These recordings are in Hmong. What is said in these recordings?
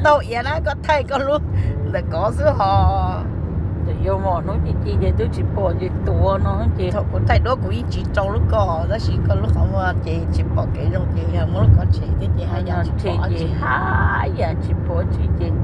Tau iav na, koj thaij koj lub ntawm kov xwb hos. Ntawm yog mos hnub ci ci ces twb tsis pom ces tuav no ces thaum kuv thaij duab kuv yeej tsis rau lub ko, tab sis koj lub qhov muag ces tsis pom kev zoo ces yog muab lub ko tshem thiab ces haj yam tsis pom, haj yam tsis pom tsi ces.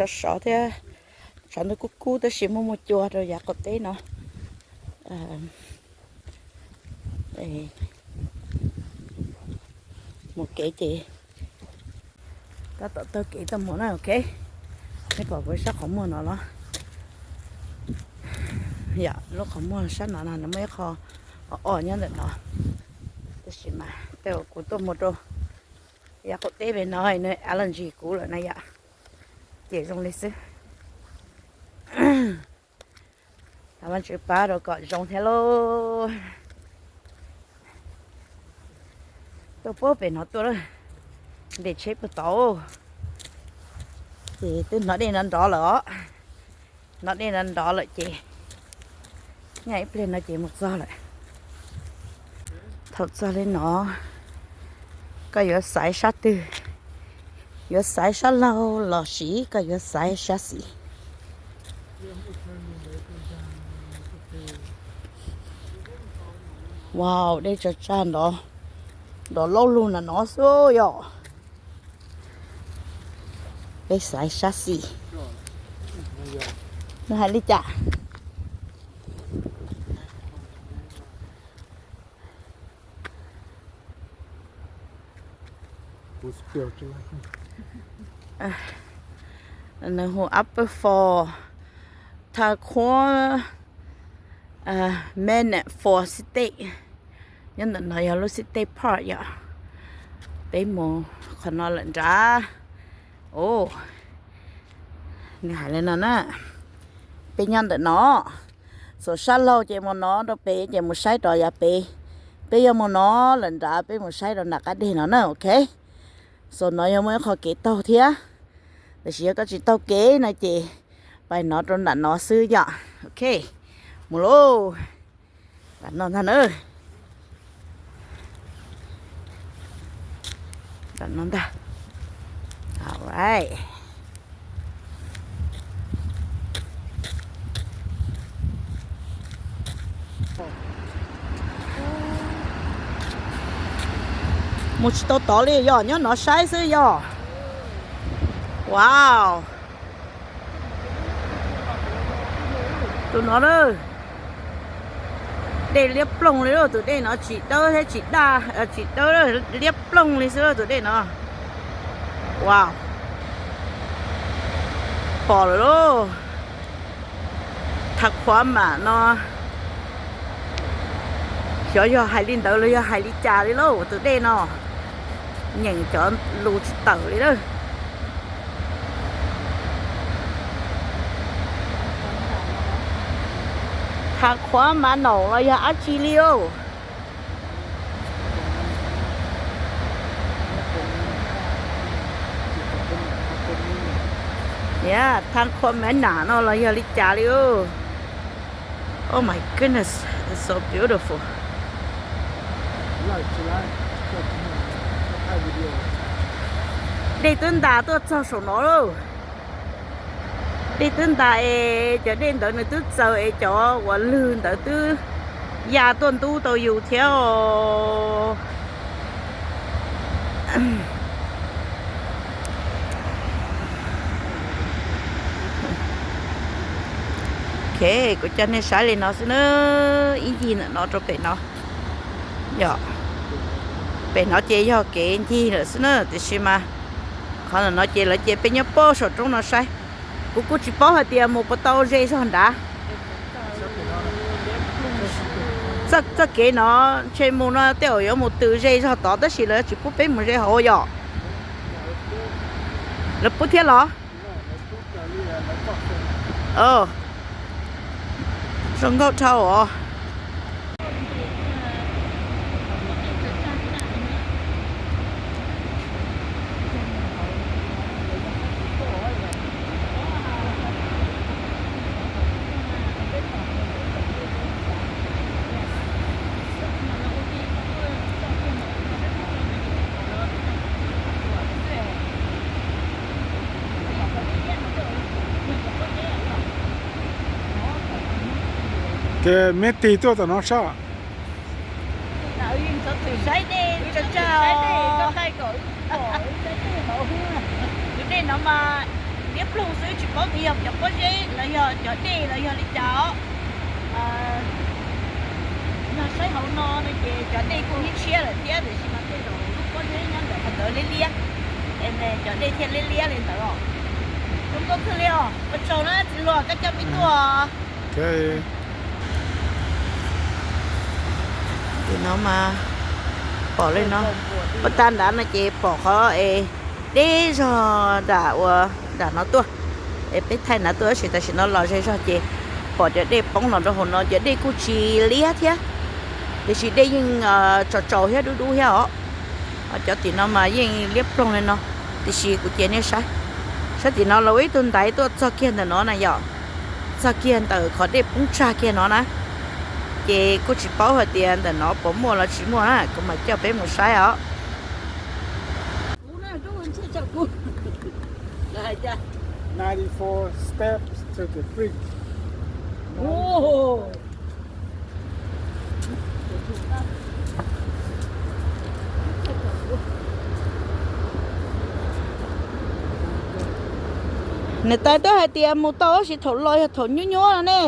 Sov sov thiab, tshav ntuj kub kub tab sis muaj muaj cua rau yav qaum teb no. Mus kev ces tab tom taug kev tuaj mus na, ok. Nej pom kuv sab qhov muag no los? Yog lub qhov muag sab no no nws muaj ib qho o o nyob ntawm no, tab sis mas tej uas kuv tuaj mus rau yav qaum teb pem no nws allergy kuv lawm na yom, ces zoo li xwb. Thov Vajtswv pab rau kom zoo thiab lauj. Tuaj puag pem no tuaj lawm, nres tsheb puag tod, ces twb hnov dej nrov nrov lawm os. Hnov dej nrov nrov lawm ces nyob ib pliag no ces mus txog lawm. Thaum txog li no, koj yuav xaiv sab twg? Yuav xaiv sab laug los sis koj yuav xaiv sab xis? Wow, dej tsa tsag nrov, nrov laub lug nram no xwb yom. Peb xaiv sab xis. Nws hais li cas? Nws hu Upper Falls, Taquaman Falls State. Nyob ntawm no yog lub State Park yom. Peb mus qhov no lawm nrad. Nws hais li no na, peb nyob ntawm no, xaum sab laug ces mus no rau pem ces mus saib rov yav pem. Peb yuav mus no lawm nrad, peb mus saib rau nram qab deg no na, ok. Xaum no yog muaj ib qho kev taug thiab, tab sis yog koj tsis taug kev no ces pais no rau nram no xwb yom. Ok, mus lauj. Nram no ntag na. Nram no ntag. Alright. Mus tsis tau tod li yog, nyob no saib xwb yog. Wow. Tus no lawm. Dej liab ploog li lauj, tus dej no tsis dawb thiab tsis daj, tsis dawb, liab ploog li xwb lauj tus dej no. Wow. Pom lawm lauj. Taquaman no, xyov yog hais li ntawd los yog hais li cas li lauj tus dej no. Nyeem cov lus tsis tawm li lawm. Taquaman no los yog dab tsi li os? Niam, Taquaman no los yog li cas li os? Oh my goodness, it's so beautiful. Dej twb ntas tuaj txog saum no lauj. Dej twb ntas es cov dej ntawd nws twb txaws es cov uas lwg ntawd twb ya tuaj ntub tau yus thiab os. Kuv coj nej saib li no xwb na, ib ncig ntawm no rau pem no. Yog, pem no ces yog kev ncig lawm xwb na, tiam sis mas qhov ntawm no ces lawv cia peb nyob pob saum roob no saib. Kuv kuj tsis paub hais tias mus puas tau ze zog nrad. Txoj kev no ntshe mus no tej zaum yuav mus tws ze zog tod tab sis lawv tsis pub peb mus ze hauv yom. Lawv pub thiab los? Zoo nkauj dhau os. Ces me tig tuaj tom no sab. Saib dej tsa tsa os. Tus dej no mas liab ploog xwb, tsis paub tias yog cov pob zeb los yog cov dej los yog li cas os. Yog saib hauv no no ces cov dej kuj liab tshiab lawm thiab, tiam sis mas tej zaum lub pob zeb nyob ntawm qhov ntawd liab liab, es cov dej thiaj liab liab li ntawd os. Zoo nkauj kawg li os, ua tsaug na txiv hluas koj coj peb tuaj. Tim no mas pom li no, puag ta nrad no ces pom qhov es deb zog nram ua nram no tuaj, es peb thaij nrad tuaj tab sis tam sim no los ze zog ces pom cov dej poob los rau hauv no, cov dej kuj tsis liab thiab, tiam sis dej yeej tsaus tsaus thiab dub dub thiab os. Cov tim no mas yeej liab ploog li no, tiam sis kuv cia nej saib, saib tim no los ib tug ntaiv tuaj txog kiag ntawm no na yom, txog kiag ntawm qhov dej poob tsag kiag no na. Ces kuj tsis paub hais tias ntawm no puas muaj los tsis muaj na, kuv mam coj peb mus saib os. Niam tais twb hais tias mus tau tab sis thaum los yog thaum nyuaj nyuaj no ne.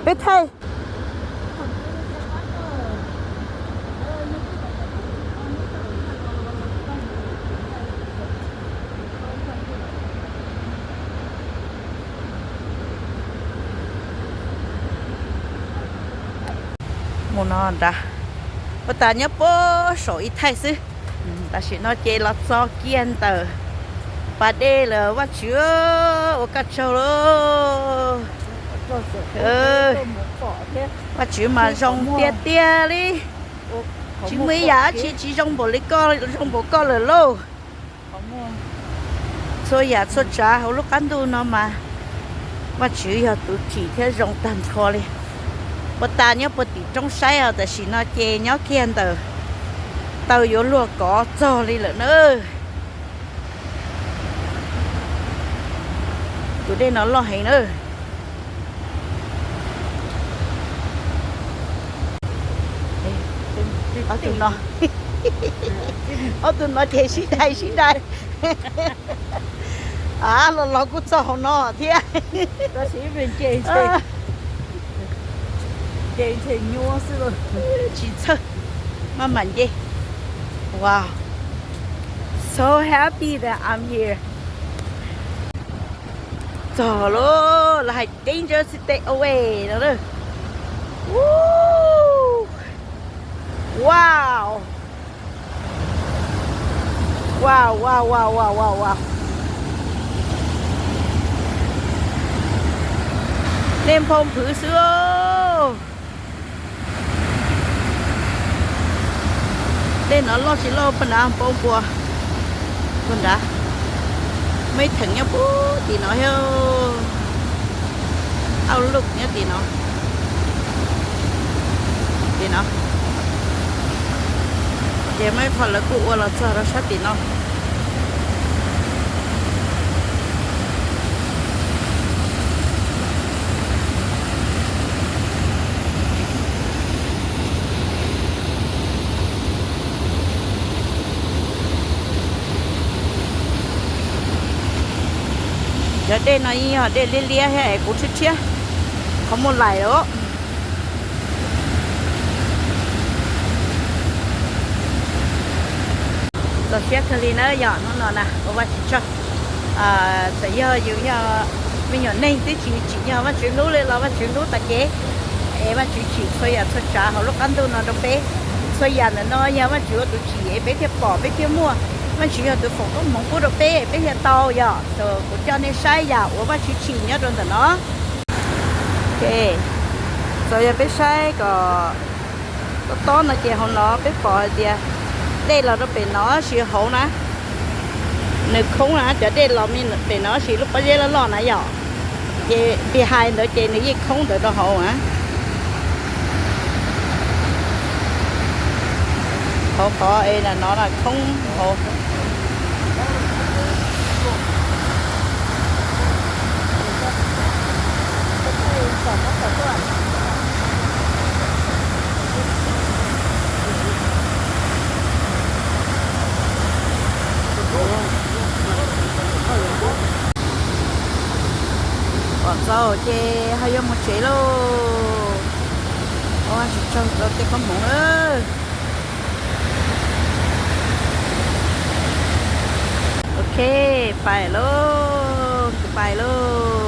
Peb thaij. Mus no nrad, puag ta nyob puag saum ib thaij xwb. Tam sim no ces los txog kiag ntawm pas dej lawm, Vajtswv ua koj tsaug lauj. Vajtswv mas zoo tiag tiag li. Tsis muaj ib yam dab tsi tsis zoo npaum li koj, zoo npaum koj lawm lauj. Txhua yam txhua tsav hauv lub qab ntuj no mas Vajtswv yog tus tsim thiab zoo tag nrho li. Puag ta nyob puag tim roob saib os, tam sim no ces nyob kiag ntawm taw yuav luag kov txog li lawm na. Tus dej no loj heev na. Ob tug no, ob tug no ces sib dai sib dai. A, los los kuj txog hauv no thiab. Tsis txhawj, maj mam nce. Wow, so happy that I'm here. Txog lawm, lawv hais danger stay away no. Wow, wow, wow, wow, wow, wow. Dej nphau nphwv xwb. Dej no loj tsis loj puag nrad npau npua. Puag nrad, muaj ib theem nyob puag tim no thiab. Auj luj nyob tim no, tim no. Ces muaj ib qho lawv kuj ua los txog rau sab tim no. Cov dej no yeej yog dej liab liab thiab es kuv tshiab tshiab, qhov muaj lais os. Txaus siab kawg li na yom, hnub no na ua Vajtswv tsaug. Txawm yog yus yog me nyuam neeg twb tsis tsim nyog Vajtswv hlub li los Vajtswv hlub tas kev, es Vajtswv tsim txhua yam txhua tsav hauv lub qab ntuj no rau peb. Txhua yam ntawm no yog Vajtswv ua tus tsim es peb thiaj pom peb thiaj muaj. Vajtswv yog tus foom koob hmoov pub rau peb peb thiaj tau yom. So kuv coj nej saib yam uas Vajtswv tsim nyob rau ntawm no. Ok, txawm yog peb saib kom tob tob no ces hauv no peb pom hais tias dej los rau pem no sis hauv na, nws khoob na, cov dej los pem no sis lub pob zeb loj loj na yom, ces behind ntawd ces nws yeej khoob ntawd rau hauv na. Hauv qhov es no khoob hauv. Pom txaus ces ho yuav mus tsev lauj. Ua tsaug rau tej koob hmoov. Ok, pais lauj, kuv pais lauj.